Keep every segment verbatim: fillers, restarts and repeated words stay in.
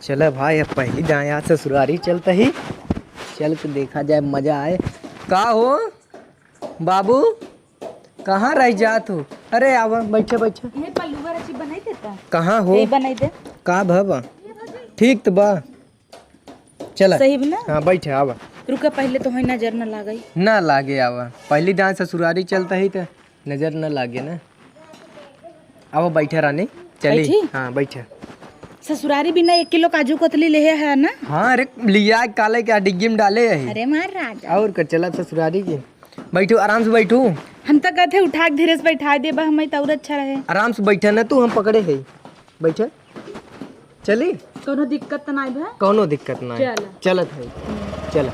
चला भाई, अब पहली दाएँ आज ससुरारी चलत ही, चल के देखा जाए, मजा आए। का हो बाबू, कहाँ रह जात हो? अरे आवा, बैठा बैठा। ये पल्लू वाला चीज बनाई देता। कहाँ हो? ये बनाई दे। का भवा? ठीक तो बा। चला। सही बा ना? हाँ, बैठे, आवा। रुका, पहले तो है नजर न लागई। ना लागे, आवा। पहली दाएँ ससुरारी चलत ही त नजर न लागे ना। आवा, बैठा रानी। चली। बैठी? हाँ, बैठा। ससुरारी बिना एक किलो काजू कतली लेहे है ना? हाँ, अरे, लिया काले के डिग्गी में डाले है। अरे मार राजा। और का, चला ससुरारी के। बैठू, आराम से बैठू। हम तो कहते उठा के धीरे से बैठा देबा, हमें तो और अच्छा रहे। आराम से बैठा ना तू, हम पकड़े है। बैठा। चली? कौनो दिक्कत तो नाई बा? कौनो दिक्कत नाई। चल। चलत है। हम्म। चल।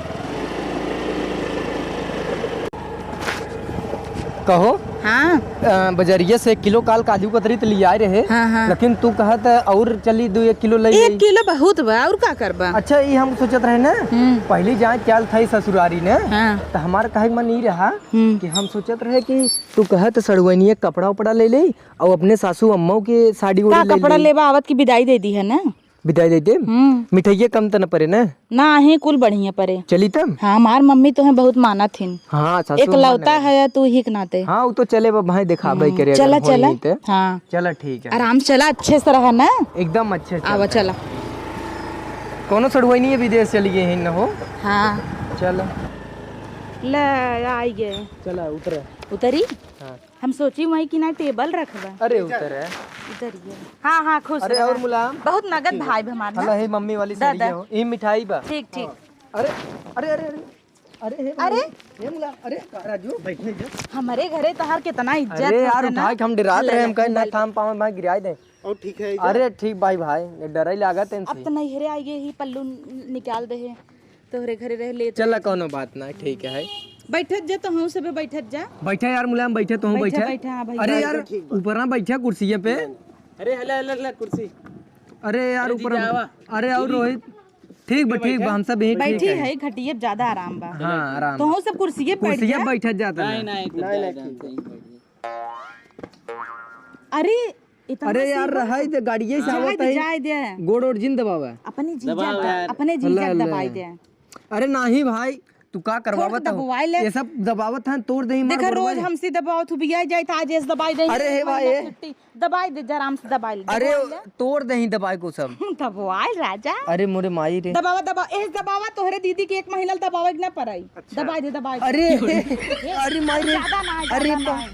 कहो। हाँ। अ, बजरिया से एक किलो काल काजू कतरी तो लियाए रहे। हाँ, हाँ। लेकिन तू कहत और चली दो एक किलो ले एक आई। किलो बहुत बा, और का करबा? अच्छा, ये हम सोचत रहे ना, हम्म। पहली जाए चल था ससुरारी ने, हाँ। तो हमार कहे के मन ई रहा हम्म। कि हम सोचत रहे कि तू कहत सड़ुआइनिया कपड़ा उपड़ा ले ले, और अपने सासू अम्मा के साड़ी का उड़ी ले कपड़ा ले। लेबा आवत की विदाई दे दी है ना? विदाई दे दे। हम्म। मिठाइये कम त न परे ना? ना, ही कुल बढ़िया परे। चली तब? हाँ, हमार मम्मी तो है बहुत मानत हिन। हाँ, सासू अम्मा एकलौता ना। है तू ही के नाते। हाँ, वो तो चले बा भाई, देखाबे हम्म, करे चला, अगर होई चला। नहीं ते। हाँ। चला, ठीक है। आराम से चला, अच्छे से रहा ना। एकदम अच्छे से आवा, चलते हैं। चला। कौनो सड़ुआइनिये विदेश चली गई है न हो? हाँ। चला। ले, आई गए। चला, उतरे। उतरी? हाँ। हम सोची वहीं कि ना टेबल रखबा। अरे उतर है। इधर ये। हाँ, हाँ, खुश अरे रहा। और मुलायम? बहुत नगद भाई बा हमार ना। हला, हे मम्मी वाली दा, साड़ी दा। हो। ई मिठाई बा। ठीक, ठीक। अरे, अरे, अरे, अरे। अरे, हे अरे। मम्मी, हे मुलायम, अरे, राजू, बैठने जा। हमरे घरे तहार कितना इज्जत अरे होत यार, है ना। उठा के हम डरात ले, रहे, हम ले, कहे ना ले। थाम पावे, भाई गिराए दे। और ठीक है, जा। अरे ठीक भाई, भाई, डरे लागत है अब इनसे। तो नैहरे आई गए ही, पल्लू न-, निकाल दे है। तोहरे घरे रह ले तो चला, कौनो बात ना, ठीक है। बैठत जा, तोहू सब बैठत जा। बैठा यार मुलायम, बैठा, तोहू बैठा, बैठा। बैठा, हाँ, बैठा। अरे यार, ठीक बा। ऊपर ना बैठा कुर्सिये पे। अरे, हला, हला, हला, कुर्सी। अरे यार, अरे ऊपर जीजा, ना। आवा। अरे और दीदी। रोहित, ठीक बा, ठीक बा, बैठा। हम सब यहीं ठीक बैठी है। है, घटिये पे ज्यादा आराम बा। हाँ, आराम। तोहू सब कुर्सिये पे बैठ कुर्सिये जा। बैठत जाता नहीं, ना। नहीं, तो नहीं, जाए नहीं, जान ठीक बा। सही बैठ जा। अरे, इतना अरे यार, सीधा। रहाई दे, गाड़िये से जाए आवत दे, है। जाए दे। गोड़ ओड़ जिन दबावे। अपने जीजा दबाओ का, यार। अपने जीजा हल्ला, हल्ला। दबाई दे। अरे नाही भाई, तू का करवावत हो? दबवाई ले। ये सब दबावत हैं, तोड़ दे ही मार देखा, गोड़वा रोज है। हमसे दबावत हूँ, बिया जाए तो आज ऐसे दबाई दे। अरे हे भाई, ए। छुट्टी। दबाई दे, आराम से दबाई ले। अरे, दबाई ले। तोड़ दे ही दबाई को सब। दबाई राजा। अरे मोरे माई रे। दबावा, दबावा, ऐसे दबावा, तोहरे दीदी के एक महीना दबावे के ना पड़ाई। अच्छा। दबाई दे, दबाई दे। अरे, ए, अरे माई रे। ज्यादा ना, अरे ज्यादा ना।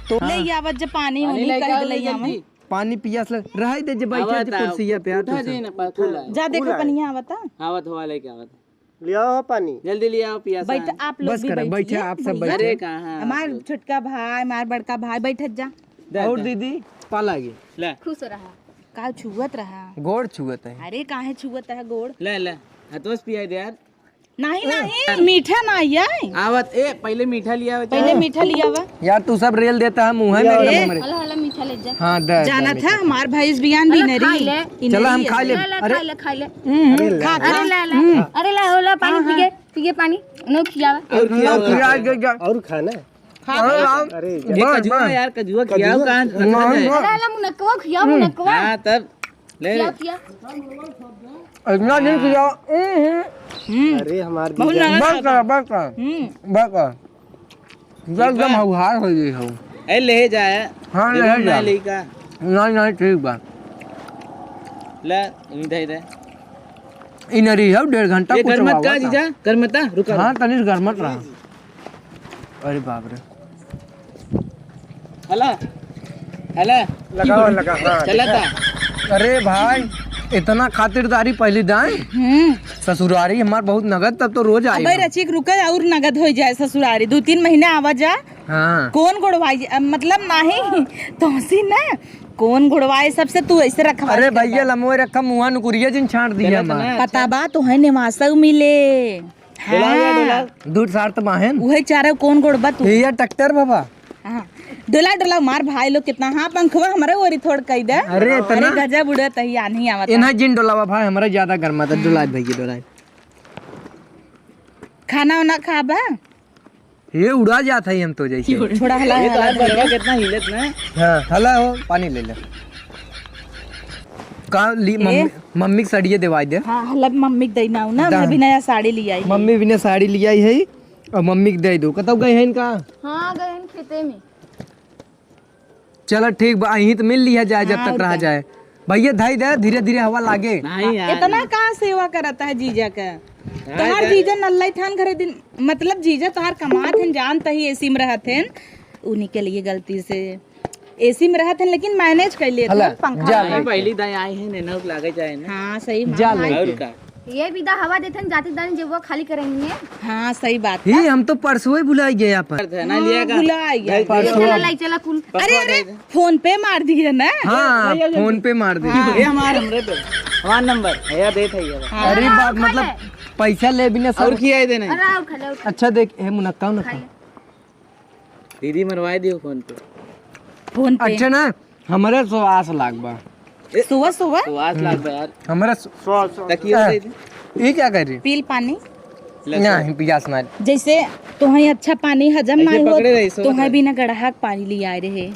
तो ले आवत जे पानी पानी होनी, लेके कह आओ दे ले जल्दी। आवे। पानी पियास लग, रहाई दे जे बैठा आवत जे आओ, कुर्सिया पे, उठा आ जे तू ना, सब। पा-, कुल आए। जा देखो, कुल आए। पनिया आवता। आवत हवा लेके आवत। ले आओ पानी। जल्दी ले आओ, पियासा बैठ, है। आप लोग बस भी करा, बैठिए। बैठे, आप सब भैया। बैठे। अरे कहाँ हमार आप लोग? छोटका भाई, हमार बड़का भाई, बैठत जा। दे, और दे। दीदी, पा लागी। ले। खुश रहा। का छुअत रहा? गोड़ छुअत है। अरे काहे छुअत है गोड़? ले, ले। हथवा से पियाई दे यार। नहीं, ए। नहीं, मीठा ना आए। आवत, ए, पहले मीठा लिया आवत पहले है। मीठा लिया आवा। यार, तू सब रेल देता है मुँह में यार। एकदम हमरे। हला, हला, मीठा ले जा। हाँ, दे, दे, जाना मीठा। था, हमार भैंस बियान हला, इनरी, खा ले। इनरी चला, हम है। खा ले। ले, ले, अरे। खा ले, खा ले। हम्म, अरे, खा, ले। खा। अरे, ले, ले। हम्म। अरे, ले, होला, पानी हाँ, पी के, हाँ। पी के पानी। उन्हें खियावा। और खियावा। और खियावा। और खा ना। खा, अरे, खा। राम। अरे, ये बस, कजुआ बस। यार, कजुआ खियाओ कजुआ। कहाँ से नहीं, खत्म है? नहीं। अरे, हला, मुनक्कवा खियाओ, हम्म। मुनक्कवा। हाँ, तब। ले, ले। क्या किया? इतना दिन किया। हम्म। हम्म। अरे, हमार बहुत जीजा। लगा बस था। कर, बस कर। हम्म। बस कर। पूरा एकदम बा। हौहार हो गई हो। ए, ले जाए। हाँ, ले जा। नहीं, नहीं, ठीक बा। ले, इधर, इधर। इनरी हो, डेढ़ घंटा ये कुछ गरमत हुआ का, था। जीजा? गरमत का? रुका, हाँ, रुका। तनिक गरमत रहा। अरे बाप रे। हला, हला। लगावा, लगा, हाँ, चला देखा। था। अरे भाई, इतना खातिरदारी पहली दाएं? हम्म। ससुरारी हमार बहुत नगद, तब तो रोज आई अबे हम। रचिक रुके और नगद हो जाए ससुरारी, दो तीन महीने आवा जा। हाँ। कौन गोड़वाई, अ, मतलब नहीं, तोसी ना, कौन गोड़वाए सबसे तू ऐसे रखवा अरे के भैया, बा। लमोए रखा मुँहा नुकुरिया जिन छांट दी है चला हमार। तना, पता अच्छा। बा, तोहे निवासव मिले। डोला, हाँ। डोला। दूर सार त बाहेन। उहे चारा कौन गोड़बा तू? ये ट्रैक्टर बाबा। हाँ। डोला, डोला, मार भाई लोग कितना। हाँ, पंखवा हमरे ओरी थोड़ कई दे। अरे, अरे, इतना? गजब उड़त ही, आन्ही आवत। इन्हा जिन डोलावा भाई, हमरा ज्यादा गरमा था, डोला भाई के डोला। खाना वाना खाबा? ये उड़ा जात है हम तो जैसे। थोड़ा हला, ये तो हला आज दे। बरवा कितना हिलत ना। हाँ, हला हो, पानी ले ले। का ली, ए? मम्मी, मम्मी के साड़िये देवाई दे। हाँ, हलब मम्मी के देना हूँ ना, दा। मैं भी नया साड़ी लियाई है। मम्मी भी नया साड़ी लियाई है और मम्मी के दे दो। कतौ गए हैं इनका? हाँ, गए हैं खेते में। चलो ठीक बा, यहीं तो मिल लिया जाए जब हाँ, तक और रहा का। जाए। भैया धई दे, धीरे धीरे हवा लागे। नहीं यार। इतना का सेवा करता है जीजा का? हाँ, तोहार यार। जीजा नल्लाई थान घरे दिन, मतलब जीजा तोहार कमात हैं, जानता ही एसी में रहत हैं, उन्हीं के लिए गलती से एसी में रहत हैं, लेकिन मैनेज कर लेत हला, हैं, पंखा जा में। नहीं, पहली दाई आई है, नैना लागे जाए ना। हाँ, सही जा मामा। लेके। और का? ये विदा हवा देथन जाती दानी जेबुआ खाली करेंगे। हाँ, सही बात ही, है। हम तो परसों ही भुलाई गए यहाँ पर। धरना हाँ, लिया का? भुलाई गए। भाई, परसों। चला, लाई, चला, कुल। अरे, अरे, फोन पे मार दिए ना। हाँ, भैया, फोन पे मार दिए। हाँ। ये हमार, हमरे पे। हमार नंबर है, या देत है ये। हाँ। अरे हाँ, बाप, हाँ, मतलब, है। पैसा ले बिना सब। और किया है देने? अरे, आओ, खा ले, आओ, खा ले। अच्छा देख, हे मुनक्का, मुनक्का। खा ले। दीदी मरवाए दियो फोन पे। फोन पे। अच्छा ना, हमरे सो आस लाग बा। सुबह सुबह? सो आस लाग बा यार। हमरे सो-, सो-, सो-, तकिया आ, दे दे। ये क्या कर रही? पील पानी। ले नहीं, सो। पियास ना। जैसे तोहें अच्छा पानी हजम ऐसे नहीं होत, पकड़े रही, सो तोहें रही। बिना गड़हा के पानी ले आए रहे।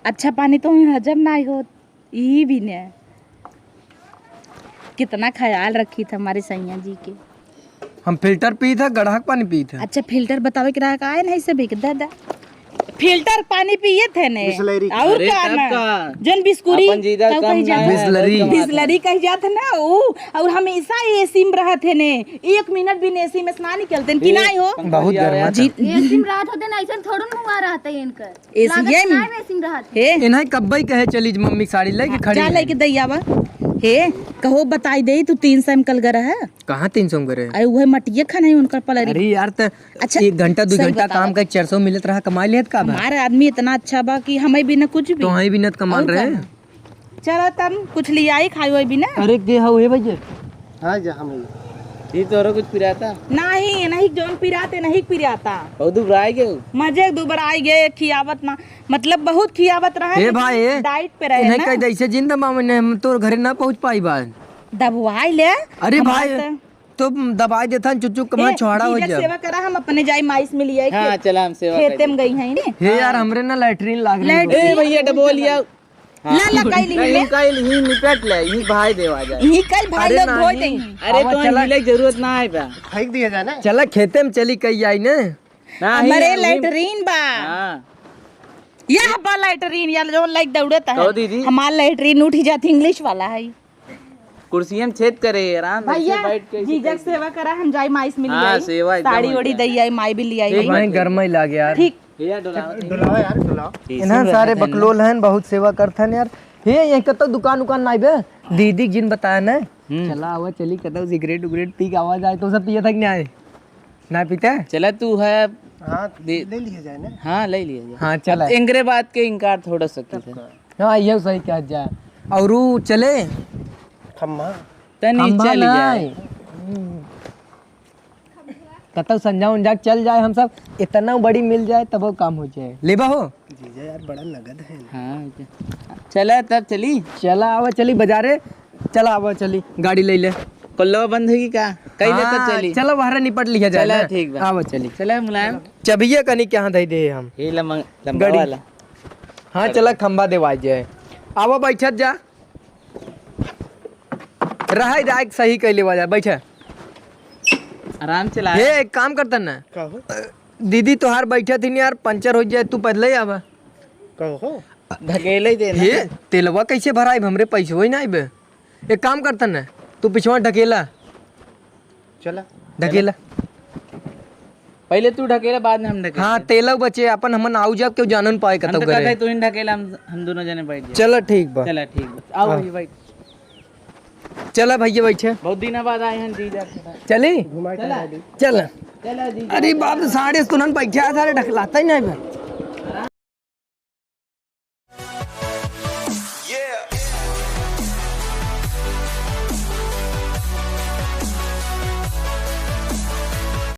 अच्छा पानी तोहें हजम नहीं होत। ई भी ने कितना ख्याल रखी था हमारे सैया जी के। हम फिल्टर पी था, गड़हा के पानी पी था। अच्छा, फिल्टर बतावे के रहा का है, नहीं से बिक दादा। फिल्टर पानी पिए थे ने। बिसलेरी। और अरे, का तब ना? का? जन बिस्कुरी, अपन जीजा तब कम कहीं ना जाता। है, बिसलेरी। बहुत कम बिसलेरी है। कहीं जात है ना, ऊ, और हमेशा एसी में रहत है ने। एक मिनट भी एसी में से ना निकलते हैं, कि ये नहीं हो? पंखा बहुत दिया गर्म यार। जी। एसी में रहत होते ना, ऐसे थोड़न हुआ रहता है इनकर। एसी लागत ये ना में। में एसी में रहत। हे। इन्हें कब्बई कहे चली मम्मी साड़ी लेके खड़ी जा है। लेके दैया बा। हे, कहो बताई दे, तू तीन सौ में कल गरा है। कहाँ तीन सौ में गरे? अरे, वह मटिया खाना है उनकर पलरी। अरे यार, त अच्छा, एक घंटा, दो सही घंटा बतावा। काम कर, चार सौ मिलत रहा, कमाई लेत का बा? हमारा आदमी इतना अच्छा बा कि हमें बिना कुछ भी। तो हमें बिना कमाल और रहे। का? चला तब कुछ लियाई, खाई वाई बिना। अरे, के हऊ हे भैया? हाँ, जा हम ही। ये तोरो कुछ पिराता? नहीं, नहीं, जौन पिराते, नहीं पिराता। बहुत दुबराई गए हो? मजे दुबराई गए, खियावत ना, मतलब, बहुत खियावत रहे, हे लेकिन भाई, ए, डाइट पे रहे इन्हें ना। कह दे, ऐसे जिंदा मामले में हम तोर घरे ना पहुँच पाई बा। दबवाई ले। अरे हमार भाई, त तो दबाई देथन, चुचुक कमा ए, छोड़ा हो जीजा जा। सेवा करा, हम अपने जाई माइस में लियाई हाँ, खेत, चला, हम सेवा खेते कर में दी। गई हैं ने। हे यार, हाँ। हमरे ना लैट्रिन लाग रही लैट्रिन। है। ए भैया, डबो लिया। हाँ। ला, ला, काई ली नहीं, ले। इनका ही, ही निपट ले, ही भाई देवा जाए। ही कल भाई अरे लोग धोई नहीं। देंगे। अरे आवा, तो चला। हिले जरूरत ना है बा। फेंक दिया जाए ना। चला, खेते में चली कई आई ने। ना, ही हमारे है, ही। लैट्रिन बा। हाँ। यह बा लैट्रिन, या जो लाइक दौड़त है। कहो दीदी। हमार लैट्रिन उठी जात, इंग्लिश वाला है। कुर्सियन छेद करे, आराम से भैया, बैठ के जीजा के सेवा करा, हम जाई माइस मिल हाँ, आई। सेवा एकदम साड़ी ओड़ी एकदम। दई आई, माई भी ले आई ठीक है। भाई, गरमाई लाग यार। ठीक। भैया, डोलाओ। डोलाओ यार, डोलाओ। इन्हन सारे बकलोल हैं, बहुत सेवा करत हैं यार। हे, ये कतो दुकान उकान नाई बे? दीदी जिन बताया ना। हम्म। चला, आवा, चली, कतो सिगरेट उगरेट पी के आवा जाए, तो सब पिए था कि नहीं आए? ना पीते? चला, तू है। हाँ, दे-, ले लिया जाए ना। हाँ, ले लिया जाए। हाँ, चला। अब एंगरे बात के इनकार थोड़ा सा की है। हाँ, ये सही कहा जाए। और ऊ चले? खम्मा। तनी खम्मा चली ना जाए। आए। कतौ संझा उंझा चल जाए, हम सब इतना बड़ी मिल जाए, तब वो काम हो जाए। लेबा हो? जीजा यार, बड़ा नगद है ना। हाँ, चला तब चली। चला, आवा, चली बाजारे। चला, आवा, चली, गाड़ी ले ले। कल्लवा बंद होगी का? कई ले तब हाँ, चली। चला, बाहर निपट लिया जाए चला, ना। ठीक बा। आवा, चली। चला, मुलायम। चबिया कनी के यहाँ दे दे हम। ये लम-, लंबा गाड़ी। वाला। हाँ, चला, खंबा देवाई जाए। आवा, बैठत जा। रहाई जाए, सही कैले वाला, बैठे। आराम चला। हे, एक काम करता ना। का हो? दीदी तोहार बैठा थी यार, पंचर हो जाए, तू पैदल ही आवा। का हो? ढकेले ही देना। हे, तेलवा कैसे भराई? हमरे पैसे ही ना आइबे। एक काम करता ना, तू पिछवा ढकेला। चला। ढकेला। पहले तू ढकेला, बाद में हम ढकेले। हाँ, तेलव बचे, अपन हमन आऊ जाब, केहू जानन पाए हम कतौ तो करे। कहते तू ही ढकेला, हम, हम दोनों जने बैठ जाए। चला, ठीक बा। चला, ठीक बा। आओ हाँ। भैया, बैठ। चला भैया, बैठे। बहुत दिन बाद आए हैं जीजा। चली? घुमाई चला। टहला दी। चला। चला जीजा। अरे बाप रे, साढ़े सुनन बैठे आ, सारे ढकलाता ही नहीं बा।